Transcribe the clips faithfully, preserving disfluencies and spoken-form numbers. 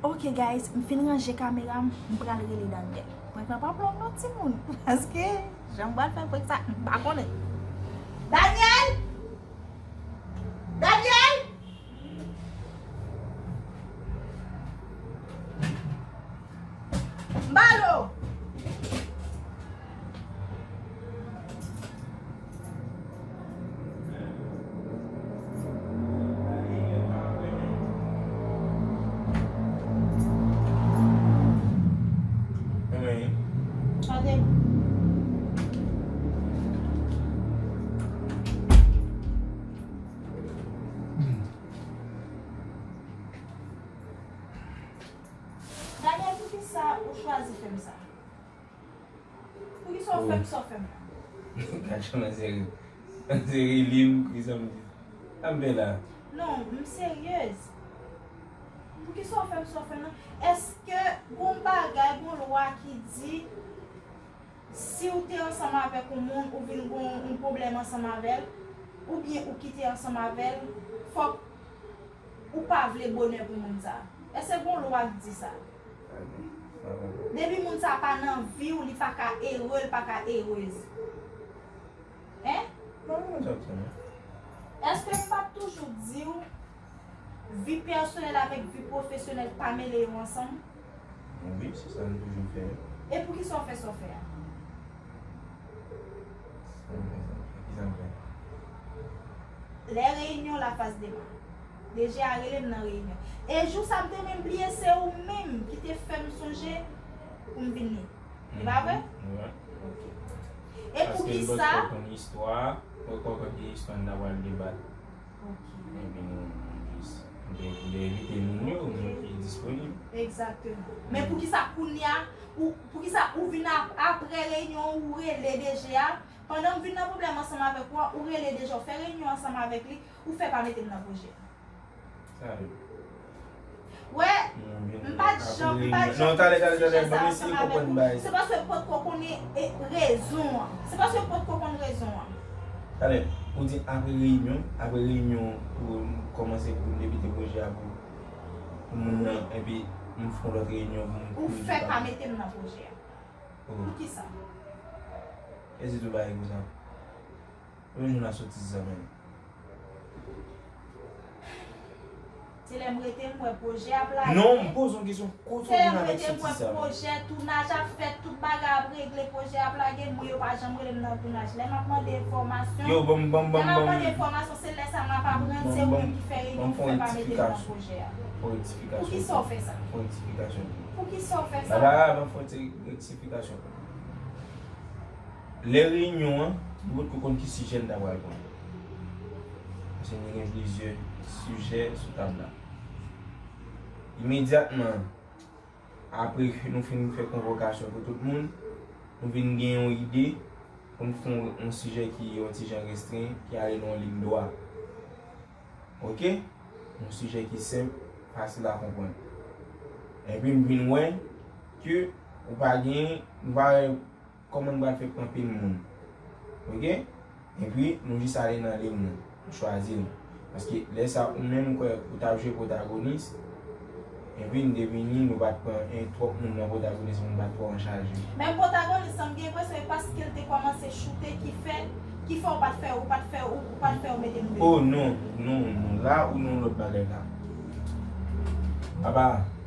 Ok guys, m fin ranje kamera m, m pral rele Daniel. Prank lan p ap long non timoun, paske jan m pral fè prank sa, m pa konnen. Daniel! Daniel! M ba l o! Daniel, poukisa ou chwazi fè m sa? Poukisa w fè m sa w fè m la? Gad jan manzè ri. Manzè ri li m, poukisa m di sa m fè la? Non, m seryez. Poukisa w fè m sa w fè m la? Èske gon bagay, gon lwa ki di si w te ansanm avèk yon moun, ou vin gon yon pwoblèm ansanm avè l, oubyen ou kite ansanm avè l, fòk ou pa vle bonè pou moun sa? Èske gon lwa k di sa? Depi moun sa pa nan vi w, li pa ka ere, li pa ka erez. Hein? Èske m pa t toujou di w vi pèsonèl avèk vi pwofesyonèl pa mele yo ansanm? Wi, se sa m toujou fè. E poukisa w fè sa w fè a? Sa m fè, sa m fè. Kisa m fè? Lè reyinyon, la phase de ma. D G a rele m nan reyinyon. E jou sa m te menm bliye se ou menm ki te fè m sonje pou m vin li. E pa vre? Wi. Ok. E poukisa? Paske m potko konn istwa, m potko konn ki istwa n ta pral debat. Ok. Epi nou, nou jis, nou te vle envite moun yo, moun ki disponib. Egzakteman. Men poukisa kounye a, ou, poukisa ou vin ap-, apre reyinyon, ou rele D G a, pandan m vin nan pwoblèm ansanm avèk ou a, ou rele D G a, ou fè reyinyon ansanm avèk li, ou fè pa mete m nan pwojè a? Sa vle. Wè, m pa t janm, m pa t janm sijè sa ansanm avèk ou. Se paske m potko konnen, e, rezon an. Se paske m potko konn rezon an. Talè, ou di apre reyinyon, apre reyinyon, ou kòmanse pou debite pwojè a pou, pou moun nan, epi m fè yon lòt reyinyon pou m. Ou fè pa mete m nan pwojè a. Poukisa? E si tou bagay konsa. Yon jou n a soti zanmi. Se lè m rete m wè pwojè ap lage. Non, m poze yon kesyon. Kote w vin avèk soti sa? Se lè m rete m wè pwojè tounaj ap fèt, tout bagay ap regle, pwojè ap lage, mwen yo pa janm rele m nan tounaj. Lè m ap mande enfòmasyon, yo, ban m, ban m, ban m, lè m ap mande enfòmasyon, se lè sa m ap aprann se ou menm ki fè reyinyon pou fè pa mete m nan pwojè a. Fè yon rektifikasyon. Poukisa w fè sa? Fè yon rektifikasyon. Poukisa w fè sa? Baba, ban m fè yon ti rektifikasyon. Lè reyinyon an, nou potko konn ki sijè n ta pral pran. Paske nou gen plizyè sijè sou tab la. Imedyatman, apre nou fin fè konvokasyon pou tout moun, nou vin gen yon ide pou n fè yon, yon sijè ki yon ti jan restren, ki ale nan yon liy dwa. Ok? Yon sijè ki senp, fasil a konprann. Epi m vin wè ke ou pa gen, nou pa wè kòman n pral fè pran pil moun. Ok? Epi nou jis ale nan liy nou, nou chwazi l. Paske lè sa ou menm ou kwè ou t ap jwe pwotagonis, epi n te vini, nou pa t pran, e, twòp moun nan pwotagonis, moun pa t twò an chaje. Menm pwotagonis lan, m gen enpresyon e paske l te kòmanse choute ki fè, ki fè ou pa t fè, ou pa t fè, ou, ou pa t fè yo mete m deyò. Oh non, non, non, la ou nan yon lòt bagay la. Papa,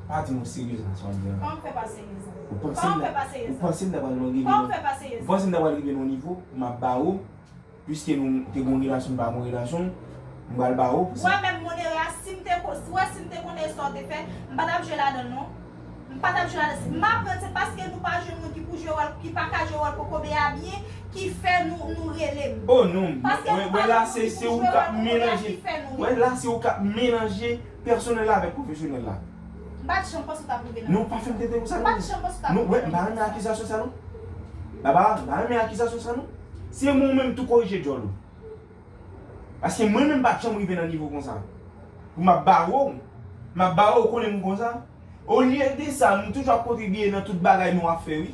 pa di m ou serye nan sa w ap di an. Kòman m fè pa serye? Ou panse m ta pral rive nan, ou panse m ta pral rive nan yon nivo pou m ap ba ou, piske nou te gen yon relasyon, nou pa gen yon relasyon, m pral ba ou pou sa. Wè, menm moun ere a, si m te ko-, wè, si m te konnen sa w te fè, m pa t ap jwe ladan l non. M pa t ap jwe ladan l. M aprann se paske nou pa jwenn moun ki pou jwe wòl, ki pa ka jwe wòl kokobe a byen, ki fè nou, nou rele m. Oh non, wè, wè la se, se ou k ap melanje. Wè la se ou k ap melanje pèsonèl la avèk pwofesyonèl la. M pa t janm panse w t ap rive nan. Non, pa fè m tenten konsa non. M pa t janm panse w t ap rive nan. Non, wè, m pa renmen akizasyon sa non. Baba, m pa renmen akizasyon sa non. Se mwen menm tou korije djòl ou. Paske mwen menm m pa t janm rive nan nivo konsa. Pou m ap bare w, m ap bare w, ou konnen m konsa. Olye de sa, m toujou ap kontribiye nan tout bagay nou ap fè wi.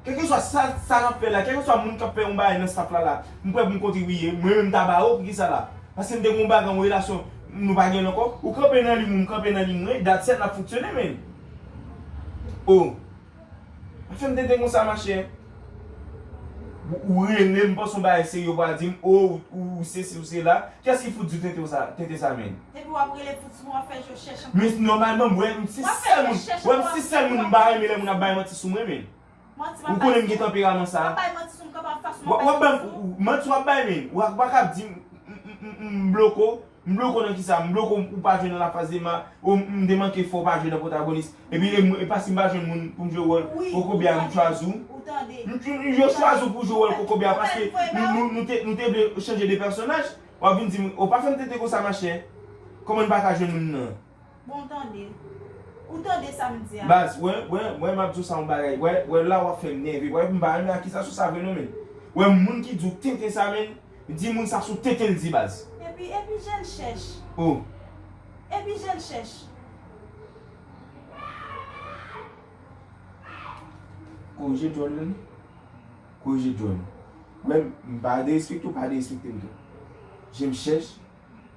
Kèlkeswa sa, sa n ap fè la, kèlkeswa moun k ap fè yon bagay nan staff la la, m prè pou m kontribiye, mwen menm m ta ba ou, poukisa la? Paske m te gen yon bagay, yon relasyon, nou pa gen l ankò, ou kanpe nan liy mwen, m kanpe nan liy mwen, that's it, n ap fonksyone, men. Oh. Pa fè m tenten konsa, machè. Ou, ou rele m, panse yon bagay serye, ou pral di m, oh, ou, ou sesi, ou sela. Kiyès ki fout di w tenten sa, tenten sa, menn? Depi w ap rele fout sou mwen, w ap fè je chèch anpil. Men nòmalman, mwen, m se sèl moun, mwen, m se sèl moun m pa renmen lè moun ap bay manti sou mwen, menn. Ou konnen m gen tanperaman sa. W ap bay manti sou m, kanpe anfas mwen, w ap bay manti, w ap bay, menn. Ou pa ka ap di m, m, m, m, m bloko. M bloko nan kisa? M bloko ou pa jwe nan la face de ma, ou m te manke fè w pa jwe nan pwotagonis. Epi e, e paske m pa jwenn moun pou m jwe wòl kokobya, m chwazi w. M, m, yo chwazi w pou jwe wòl kokobya paske nou, nou, nou te, nou te vle chanje de pèsonaj. W ap vin di m, ou pa fè m tenten konsa, machè. Kòman n pa ka jwenn moun nan? Bon, tande. Ou tande sa m di a? Baz, wè, wè, wè, m ap di w sa yon bagay. Wè, wè, la w ap fè m nève. Wè, m pa renmen akizasyon sa vre non, menn. Wè, moun ki di w tenten sa, menn, di moun sa sou tenten l di, baz. Epi, epi je l chèch. Oh. Epi je l chèch. Korije djòl lan. Korije djòl. Wè, m pa derespekte w, pa derespekte m tou. Je m chèch.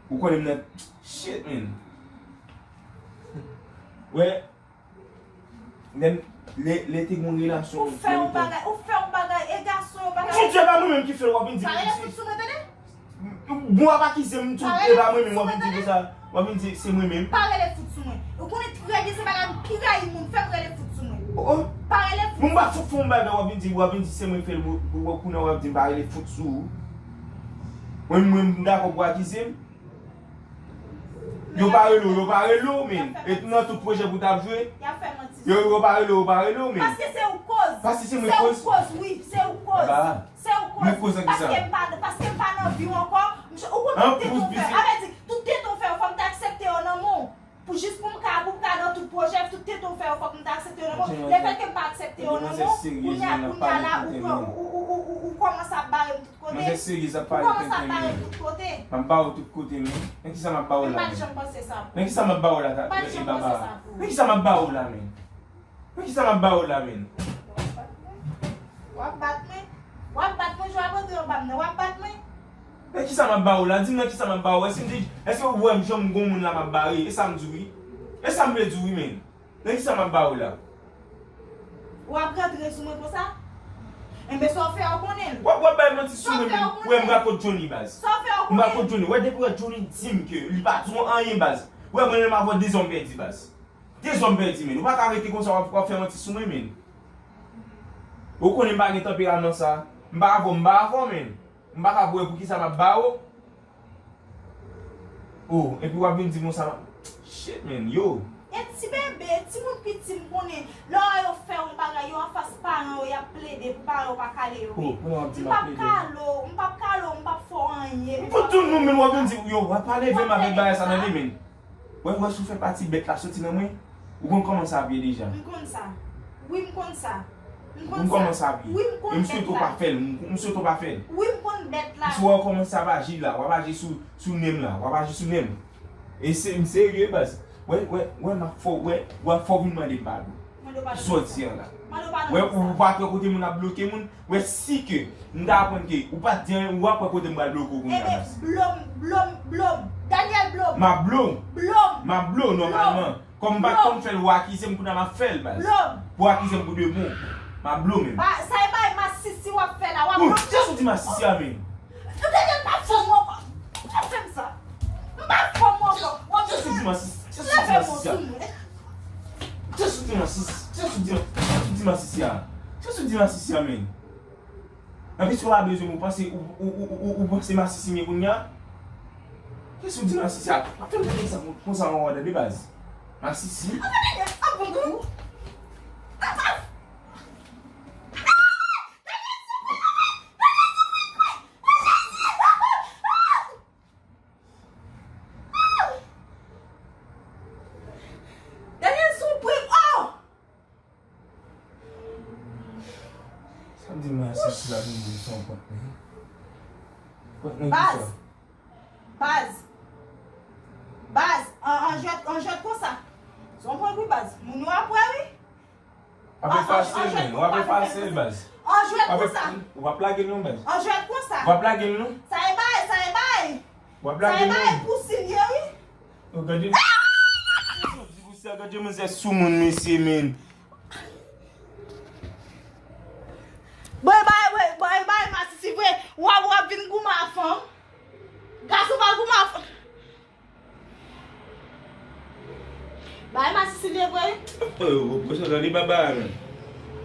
Ou konnen m nan. Shit, man. Wè. Lè, lè, lè te gen yon relasyon. Ou fè yon bagay, ou fè yon bagay, e gason yo bagay. Fout se pa mwen menm ki fè l, w ap vin di. Pa rele fout sou mwen, tande? Bon, w ap akize m tou, e pa mwen menm, w ap vin di konsa, w ap vin di se mwen menm. Pa rele fout sou mwen. Ou konnen trè byen se bagay m pi rayi moun, fè m rele fout sou mwen. Oh, oh. Pa rele fout. Bon, m pa fout fè yon bagay, w ap vin di, w ap vin di se mwen k fè l, w, w, w, kounye a w ap di m pa rele fout sou ou. Mwen, mwen, m dakò pou w akize m. Yo pa rele w, yo pa rele w, men. E nan tout pwojè pou w t ap jwe. Yo, yo pa rele w, yo pa rele w, men. Paske se ou k koz. Paske se mwen k koz. Se ou k koz, wi, se ou k koz. Se ou k koz. Mwen k koz nan kisa? Paske m pa, paske m pa nan vi w ankò. Ou konn tout tenten w fè. Sa vle di, tout tenten w fè, fò m ta aksepte yo nan men w. Pou jis pou m ka, pou m ka nan tout pwojè, tout tenten w fè yo, fòk m ta aksepte yo nan men w. Lefètke m pa aksepte yo nan men w, kounye a, kounye a la, ou pran, ou, ou, ou, ou, ou, ou kòmanse ap bare m tout kote. Manzè serye, sa pale tenten, men. Ou kòmanse ap bare m tout kote. M ap ba w tout kote, men. Nan kisa m ap ba w la, men? M pa t janm panse sa pou ou. Nan kisa m ap ba w la, ta, e, e, Baba? M pa t janm panse sa pou ou. Nan kisa m ap ba w la, men? Nan kisa m ap ba w la, men? W ap bat mwen. W ap bat mwen, jwe ap rantre anba m nan. W ap bat mwen. Nan kisa m ap ba w la? Di m nan kisa m ap ba w. Èske m di, èske ou wè m jan m gon moun la m ap bare? E sa m di w wi. E sa m vle di w wi, men. Nan kisa m ap ba w la? W ap rantre sou mwen konsa? Enben, sa w fè a, w konnen l. W ap, w ap bay manti sou mwen, men. Ou wè m pa kot Johnny, baz. Sa w fè a, w konnen l. M pa kot Johnny. Wè, depi wè Johnny di m ke li pa di w anyen, baz. Wè, mwen menm avè w de zòm pèdi, baz. De zòm pèdi, men. Ou pa ka rete konsa, w ap, w ap fè manti sou mwen, men. Ou konnen m pa gen tanperaman sa. M pa avè w, m pa avè w, men. M pa ka wè poukisa m ap ba w. Oh, epi w ap vin di m konsa. Shit, man, yo. E ti bebe, timoun piti, m konnen. Lè w wè yo fè yon bagay, yo anfas paran yo, y ap plede pou paran yo pa kale yo. Oh, kounye a w ap di m ap plede. M p ap kale w, m p ap kale w, m p ap fè w anyen. M fout tout moun, men w ap vin di, yo, w ap pa leve m avèk bagay sa nan de men. Wè, wè, si w fè pati bèt la soti nan mwen, ou konn kòman sa ap ye deja. M konn sa. Wi, m konn sa. M konn sa. Ou konn kòman sa ap ye. Wi, m konn bèt la. E m swete w pa fè l. M, m swete w pa fè l. Wi, m konn bèt la. Si w wè w kòmanse ap aji la, w ap aji sou, sou nen m la. W ap aji sou nen m. E se, m serye, baz. Wè, wè, wè, m ap fè w, wè, w ap fè w vin mande m padon. Mande w padon. Sòti an la. Mande w padon. Wè, ou pa t wè kote moun ap bloke moun. Wè, si ke m ta aprann ke ou pa t di anyen, w ap wè kote m pral bloke w kounye a, baz. Ebyen, blom, blom, blom. Daniel, blom. M ap blo w. Blom. M ap blo w nòmalman. Kòm m pa t konn fè l, ou akize m, kounye a m ap fè l, baz. Blom. Pou akize m pou de bon. M ap blo w menm. Sa e bay masisi w ap fè la, w ap blom. Kiyès ou di masisi a menm? Daniel, pa fè m ankò. Pa fè m sa. M pa fè m ankò. W ap... Kiyès ou di masisi? Kiyès ou di masisi a? Kiyès ou di masisi? Kiyès ou di, kiyès ou di masisi a? Kiyès ou di masisi a, menn? Anplis, ou pa bezwen, ou panse, ou, ou, ou, ou, ou panse masisi m ye kounye a? Kiyès ou di masisi a? Ap fè m tande sa konsa, konsa, konsa, de baz. Masisi. Daniel, sou pri, oh! Sa di mwen se sila vin di son kont, men. Kont nan kisa? Baz. Baz. Baz. An, an jwèt, an jwèt konsa. Se yon prank wi, baz. Moun yo ap wè, wi. W ap efase l, men. W ap efase l, baz. An jwèt konsa. Ou p ap lage l non, baz. An jwèt konsa. W ap lage l non. Sa e bay, sa e bay. W ap lage l non. Sa e bay pou si l ye, wi. Ou gade. Di pou si a gade manzè sou moun, mesye, men. W ap, w ap vin goumen a fanm. Gason pa goumen a fanm. Bagay masisi vye vre. Yo, yo, yo, yo, tande baba, men.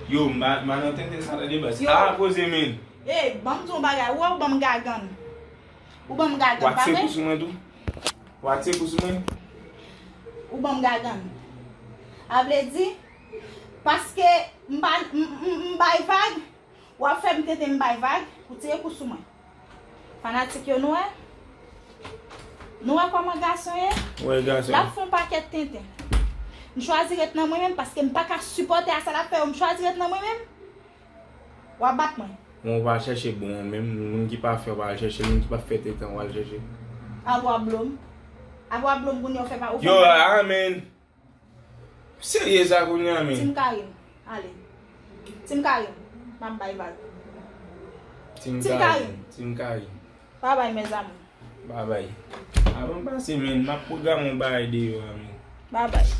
Yo, ma, ma nan tenten sa, tande bas. Yo. A, poze, men. Ey, ban m di w yon bagay. Ou wè ou ban m gagann. Ou ban m gagann, pa vre? Ou ap tire kou sou mwen tou? Ou ap tire kou sou mwen? Ou ban m gagann. A vle di, paske m pa, m, m, m bay vag, w ap fè m tenten m bay vag, ou tire kou sou mwen. Fanatik yo, nou wè? Nou wè kòman gason ye? Wè gason. L ap fè yon pakèt tenten. M chwazi ret nan mwen menm paske m pa ka sipòte a sa l ap fè yo. M chwazi ret nan mwen menm. W ap bat mwen. Bon, ou pa al chèche bon an menm, moun ki pa fè, ou pa al chèche, moun ki pa fè tenten, ou al chèche. Abwa blom. Abwa blom kounye a ou fè pa, ou fè. Yo, pa. Amen. Serye sa kounye a, men. Tim Karim, ale. Tim Karim, m ap bay vag. Tim Tim Karim, Karim. Tim Karim. Babay, mes amours. Babay. Avan m pase, men, m ap pwograme yon bagay deyò a, men. Babay.